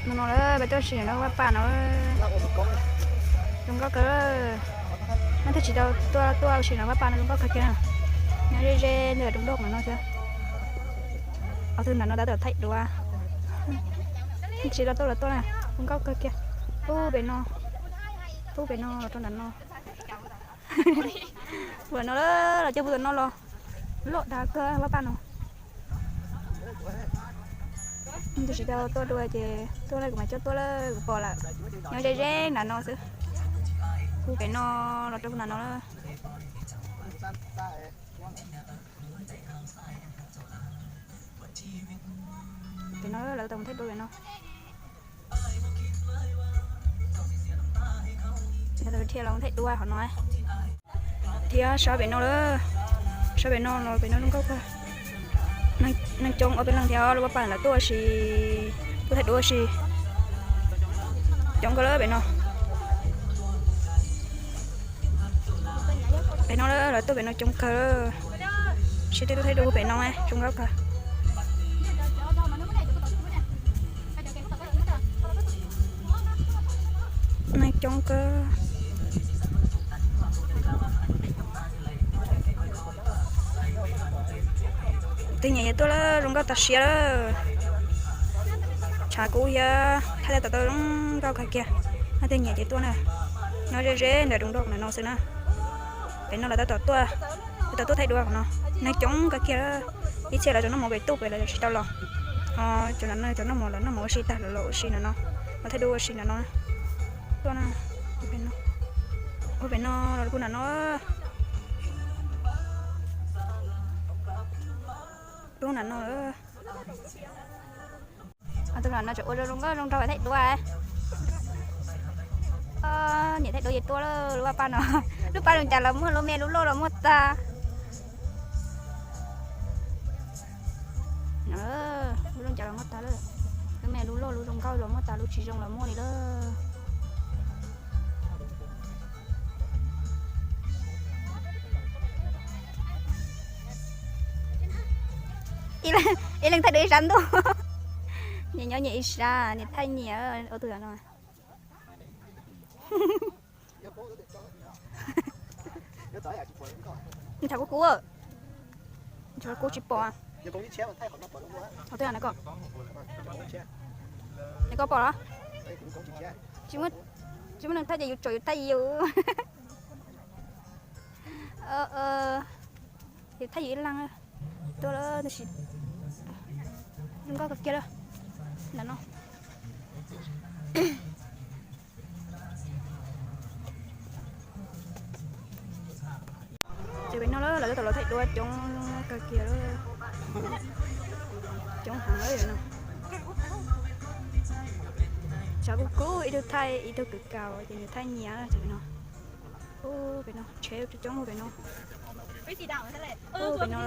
No no lawm, peb tuaj ua si no Vaj Paj no. Zoo nkauj kawg. Neb twb tsis tau tuaj tuaj ua si no Vaj Paj no zoo nkauj kawg kiag na. Nyob ze ze ntawm rooj doj no no xwb. Ob tug nram no tab tom thaij duab. Tsis tau tuaj los tuaj na, zoo nkauj kawg kiag. Pub pem no, pub pem no los rau nram no. Pub no los coj pub no los loj dag kawg Vaj Paj no. Tus tsis tau tuaj dua ces tuaj lawm kuv mam coj tuaj lawm, kuv pom lawm. Nyob ze ze nram no xwb. Pub pem no los rau nram no lawm. Pem no lawv tau mus thaij duab pem no. Lawv dhia los thaij duab hov no. Thiab sab pem no lawm, sab pem no los pem no zoo nkauj kawg. Neeg coob ua peb leeg thiab lub Vaj Paj lawv tuaj ua si, tuaj thaij duab ua si. Coob kawg lawm pem no. Pem no lawv tuaj pem no coob kawg. Seb tej tuaj thaij duab pem no zoo nkauj kawg. Neeg coob kawg. Tus nyiam ces tuaj lawm, zoo nkauj tas siab lawm. Tshav kub thiab thaij tab tom tau zoo nkauj kawg kiag. Tus nyiam ces tuaj na. Nyob ze ze ntawm rooj doj no xwb na. Pem no lawv tab tom tuaj, tab tom tuaj thaij duab no. Neeg coob kawg kiag. Ib txhia lawv cov noj mov pem tuaj pem lawv tsis tau los. Ho cov no cov noj mov lawv noj mov ua si tag lawv los ua si no no. Los thaij duab ua si no no. Tuaj na. Ua pem no los pub nram no. Pub nram no lawm. Tus nram no tseem ua zoo zoo nkauj zoo nraug thaij duab. Nyiam thaij duab ces tuaj lawm, lub Vaj Paj no. Lub Vaj Paj zoo cas los muaj, lub me lub loj los muaj tag. Lub zoo cas los muaj tag lawm. Lub me lub loj lub zoo nkauj los muaj tag, lub tsis zoo los muaj li lawm. Ib leeg thaij duab ib sab ntuj. Nyias nyob nyias ib sab, nyias thaij nyias ua twg no. Ntshav kub kub, ntshav kub tsis pom. Qhov twg na koj? Es koj pom los? Tsis muaj, tsis muaj neeg thaij ces yus tsom yus thaij yus. Yus thaij yus ib leeg. Tuaj lawm tab sis zoo nkauj kawg kiag lawm. Nram no. Ces pem no lawm lawv tab tom los thaij duab coob kawg kiag lawm. Coob heev lawm no. Tshav kub kub, ib tug thaij ib tug kwv kaus ces nyias thaij nyias no. Ub pem no tsheb coob coob pem no. Ub pem no.